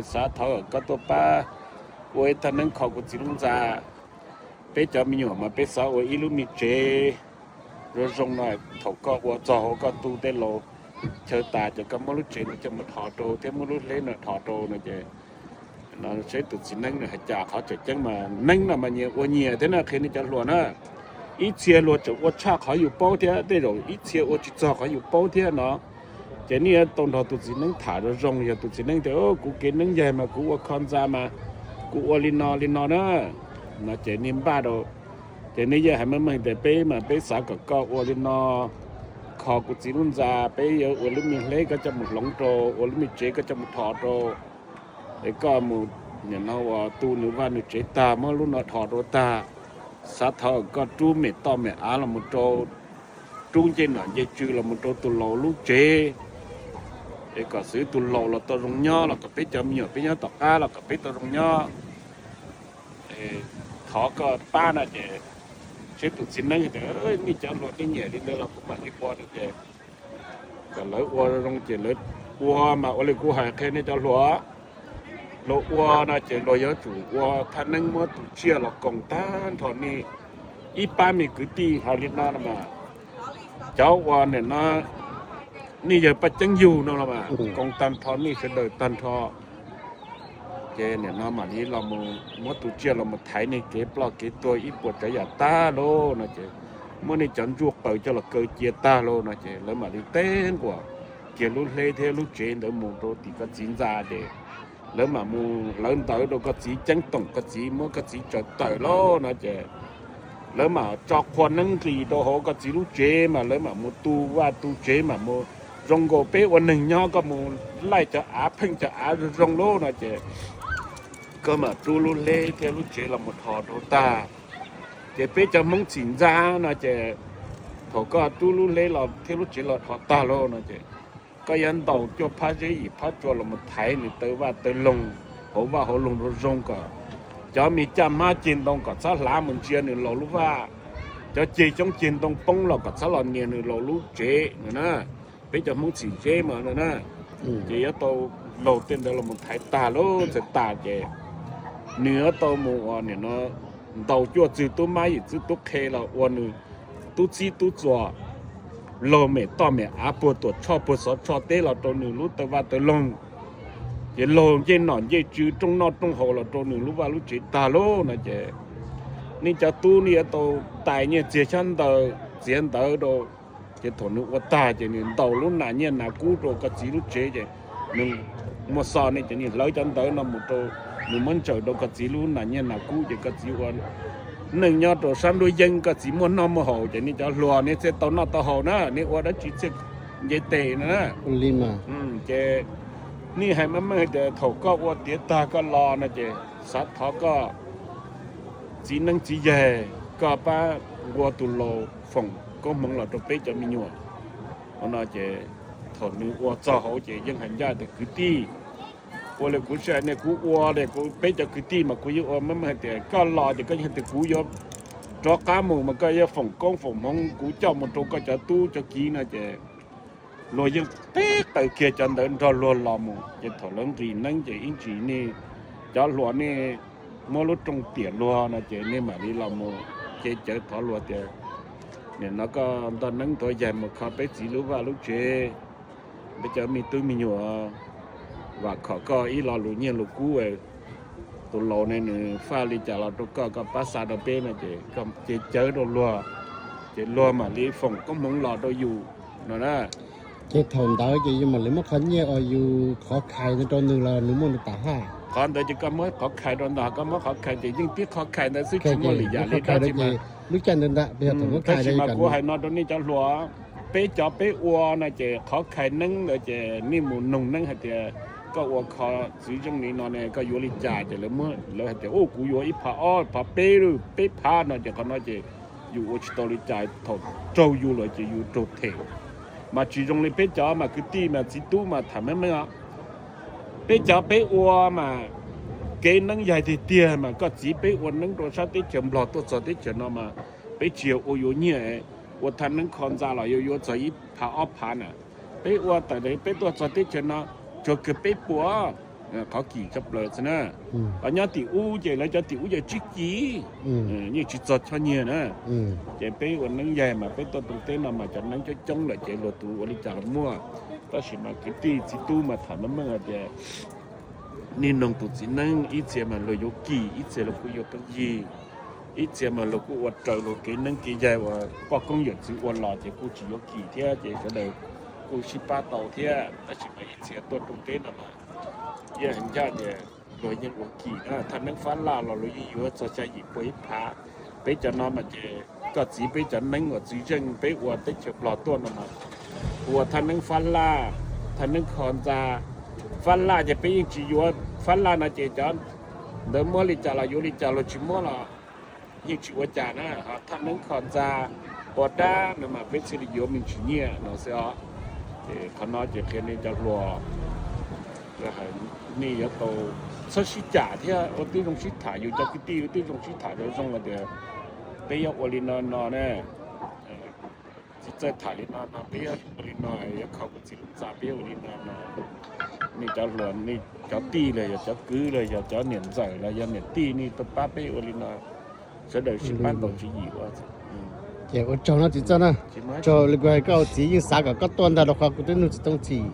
Xav thov koj tuaj pab ua ib thaj neeb kho kuv txiv lub ntxa. Peb cov me nyuam mas peb xav ua ib lub me tsev zoo zoo no, thaum koj ua txog hauv koj tu tej laus chaw tas ces koj muab lub tsev no coj mus dhos rau thiab muab lub hleb no dhos rau no ces, no seb tus txiv neeb no hais cas. Qhov tseem ceeb mas neeb no mas nyias ua nyias thiab na, qhia nej cov hluas na. Ib txhia luag tseem ua tshaj qhov yus paub thiab, tej zaum ib txhia ua tsis txog qhov yus paub thiab no. Ces nej yuav tau nrog tus txiv neeb tham zoo zoo, yog tus txiv neeb tias kuv kev neeb yaig mas kuv ua kho ntxa mas kuv ua li no li no na, no ces nej npaj rau. Ces nej yeej hais meej meej tias peb mas peb xav kom koj ua li no, kho kuv txiv lub ntxa, peb yuav ua lub me hleb koj coj mus hloov rau, ua lub me tsev koj coj mus dhos rau. Es koj mus nim no uas tu nws vaj nws tsev tag, muab lub no dhos rau tag, xav thov koj rub mem toj mem av los mus rau, rub ncej nom ncej tswv los mus rau tus laus lub tsev, es kom xwv tus laus los tau zoo nyob, los kom peb cov me nyuam peb nyob tom qab los kom peb tau zoo nyob. Thov koj pab no ces, seb tus txiv neeb tias nej cov hluas nej nyiam li ntawd los kuv mam li ua no ces, kom lawv ua zoo ces lawv ua mas ua li kuv hais qhia nej cov hluas. Luag ua no ces luag yuav tsum ua thaj neeb muab tus tsiaj los koom tag nrho nej. Ib pab me kwv tij hais li no no mas, cov uas nim no nej yawg Paj Ceeb yug no los mas koom tag nrho nej sawv daws tag nrho. Ces nim no mam li los mus muab tus tsiaj los mus thaiv nej kev ploj kev tuag ib puas tsav yam tag lauj no ces, muab nej cov ntsuj qaws coj los kaw cia tag lauj no ces lawv mam li teb nkuas kiag lub hleb thiab lub tsev ntawd mus rau tim koj txiv ntxa ces, lawv mam mus hlawv ntawv rau koj txiv, ceeb toom koj txiv, muab koj txiv tsaws tawm lauj no ces, lawv mam tso qhua neeb nqis rau hauv koj txiv lub tsev mas lawv mam mus tu vaj tu tsev mam mus zoo nkaus peb ua neeg nyob, koj mus laij cov av pheej cov av zoo zoo lauj no ces, koj mam rub lub hleb thiab lub tsev los mus dhos rau tag. Ces peb cov Hmoob txhim ntxa no ces, thaum koj rub lub hleb los thiab lub tsev los dhos tag lauj no ces, koj yuav ntaus cuaj phab zeb yim phab tsua los mus thaiv nws taw vaj taw loog, hauv vaj hauv loog zoo zoo kom cov me caj hmab ceg ntoo kom txhob hlav mus ntsia nws laus lub vaj, cov ceg xyoob ceg ntoo poob los kom txhob los nias nws laus lub tsev no na. Peb cov Hmoob txhim zeb mas no na, ces yuav tau laug tej ntawd los mus thaiv tag lauj, txhais tas ces nws yuav tau mus ua nim no ntaus cuaj txwg tub mab yim txwg tub qhe los ua nws tub txib tub txuas, laug mem toj mem av puag tuam tshoj puag xov tshoj teb los rau nws lub taw vaj taw loog, ces laug ncej nom ncej tswv rooj noj rooj haus los rau nws lub vaj lub tsev tag lauj no ces, nej cov tub nej yuav tau tais nyiaj txiag xyab ntawv txiav ntawv rau. Ces thaum nws ua tag ces nws ntaus lub nas nyiaj nas kub rau koj txiv lub tsev ces, nws muaj xo ne ces nws hlawv cov ntawv no mus rau, nws muab ntsaws rau koj txiv lub nas nyiaj nas kub ces koj txiv ua neej nyob rau sab nruab yeeb, koj txiv muaj noj muaj haus ces nej cov hluas nej thiaj tau noj tau haus na, nej ua dab tsi thiaj nce tes no na. Ces nej hais meej meej tias thaum koj ua tiav tag koj los no ces xav thov koj txiv neeb txiv yaig, koj pab nqua tus laus foom koob hmoov los rau peb cov me nyuam no ces, thaum nws ua txog hauv ces yeej hais ncaj tias kwv tij, ua li kuv sij hais ne kuv ua li kuv peb cov kwv tij mas kuv yeej ua meej meej hais tias koj los ces koj yeej hais tias kuv yuav rov qab mus mas koj yuav foom koob foom hmoov kuv coj mus rau koj cov tub cov kiv no ces, luag yeej teb taws kiag cov ntawd nrog luag los mus ces thaum lawv nqis neeb ces ib ntsis nej cov hluas nej muab lub rooj tiam luag no ces nej mam li los mus cev cawv thov luag tias, nim no koj ntoj neeb tuav yaig mus kho peb txiv lub vaj lub tsev, peb cov me tub me nyuam, vam khom koj ib lo lus nyiaj lus kub, tus laus ne nws faj li cas los rau koj, koj pab xa rau peb no ces koj cev cawv rau luag, ces luag mam li foom koob hmoov los rau yus no na. Ces thaum ntawd ces yus mam li muab qhov nyiaj uas yus qhov khais ntawd rau nws los nws muaj nws pam haj. Qhov ntawd ces koj muab qhov khais rau ntawd, koj muab qhov khais ces yeej tib qhov khais ntawd xwb, tsis muaj lwm yam li dab tsi mas. Lub caij ntawd ntag, tab sis mas kuv hais no rau nej cov hluas, peb cov peb ua no ces qhov khais neeb ntawd ces nej mus noog neeb hais tias koj ua kho txwv zeej li no ne koj yuav li cas ces lawv muab, lawv hais tias u kuv yuav ib phav ob phav peb, peb phav no ces qhov no ces yus ua tsis tau li cas, thaum raug yus lawm ces yus raug them. Mas tsis zoo li peb cov mas kwv tij mas txiv tub mas tham meej meej os. Peb cov peb ua mas kev neeb yaig tiag tiag mas koj txiv peb ua neeb rau sab teb chaws Nplog tuaj txog teb chaws no mas peb tsis yog ua yuav nyiaj, ua thaj neeb kho ntxa los yuav yuav txog ib phav ob phav na. Peb ua tawm peb tuaj txog teb chaws no tsuas kawg peb puas, qhov kim tshaj plaws xwb na. Los nyob tim ub ces lawv cov tim ub ces tsis kim, yeej tsis txog choj nyiaj na. Ces peb ua neeb yaig mas peb tuaj rau teb no mas cov neeb coob coob lawm ces luag tus ua li cas los muaj. Tab sis mas kwv tij txiv tub mas tham meej meej hais tias niaj hnub tus txiv neeb ib txhia mas luag yuav kim, ib txhia luag kuj yuav pheej yig, ib txhia mas luag kuj ua raws luag kev neeb kev yaig uas poj koob yawm txwv ua los ces kuj tsis yuav kim thiab ces sawv daws kuj sib pab tau thiab. Tab sis mas ib txhia tuaj rau teb no mas yeej hais ncaj tias luag yeej ua kim na. Thaj neeb fab laj los luag yeej yuav txog xya yim pua ib phav. Peb cov no mas ces koj txiv peb cov neeb uas txiv zeej peb ua teb chaws Nplog tuaj no mas ua thaj neeb fab laj, thaj neeb kho ntxa. Fab laj ces peb yeej tsis yuav, fab laj no ces cov ntawd muab li cas los yuav li cas, luag tsis muab los yeej tsis ua cas na. Ho thaj neeb kho ntxa, ua dab no mas peb thiaj li yuav me ntsis nyiaj no xwb os. Ces qhov no ces qhia nej cov hluas, nej yuav tau txhob sib cam thiab ua tib zoo sib tham, yus cov kwv tij ua tib zoo sib tham zoo zoo hais tias peb yuav ua li no no na. Txiv txawj tham li no no, peb yuav ua li no, yuav kho kuv txiv lub ntxa peb yuav ua li no no. Nej cov hluas, nej cov tij los yog cov kwv los yog cov niam ntxawm los yog niam tij, nej tuaj pab peb ua li no, sawv daws sib pab tau tswv yim ua. Ces ua tsaug no txiv txawj na. Tsaug li kuv hais koj, txiv yeej xav kom koj tuaj ntag rau qhov kuv twb nug txiv Tooj Txhim